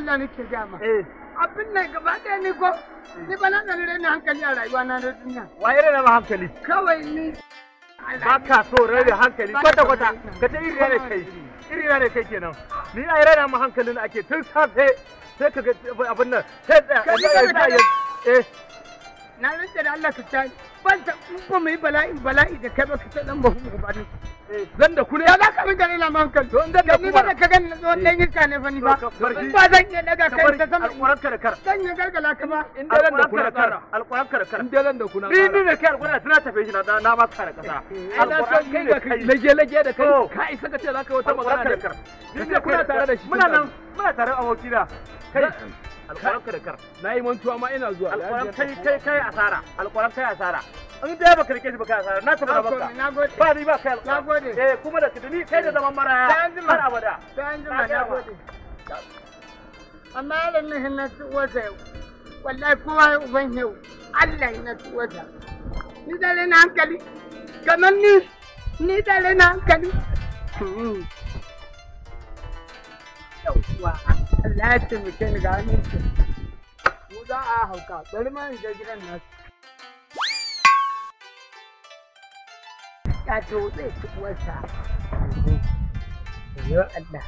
Allah nake gaya ma. Abin nan gaba ɗaya ni ko ni ba na tsani raina hankali a rayuwa na na duniya. Waye raina ma hankali? Kawai ni ba ka so raina hankali kwata kwata ka ce iri ne kai. Iri ne kai kenan. Ni ai raina ma hankalin ake tun safe sai ka ga abin nan sai tsaya. Eh. Na rantsa da Allah ka tsaya. Ban ta in ba mu yi bala'i bala'i da kai ba ka ta dan bahu ba ni. Zan da ku ne. Ya za ka rinka raina ma hankali. To in zan da ku. Ni ba da ka gani na tsohon dan iska ne fa ni ba. In ba zan iya daga kai ta sama. Alƙur'an ka da kar. Zan yi gargala ka ba. In dai zan da ku na kara. Alƙur'an ka da kar. In dai zan da ku na kara. Ni ne kai alƙur'an tana tafe shi na ma kare kasa. Alƙur'an kai ga kai lage lage da kai. Ka isa ka ce za ka wata magana da kar. Ni ne kuna tare da shi. Muna nan muna tare abokina. Kai. Alƙur'an ka da kar. Na yi mantuwa ma ina zuwa. Alƙur'an kai kai kai asara. Alƙur'an kai asara. In dai baka rike shi baka asara na tafi baka. Ba ni ba kai alƙur'an. Nagode. Eh kuma da ni kai da zaman maraya. Har abada. Sai an jima nagode. Amma yaron nan na wata yau. Wallahi kowa ya uban yau. Allah na wata. Ni da raina hankali. Kamar ni ni da raina hankali. Yauwa. Allah ya taimake ni ga hannun ki. Mu za a hauka. Bari ma in je gidan nasu. Ya to zai ci uwarsa. Yo Allah.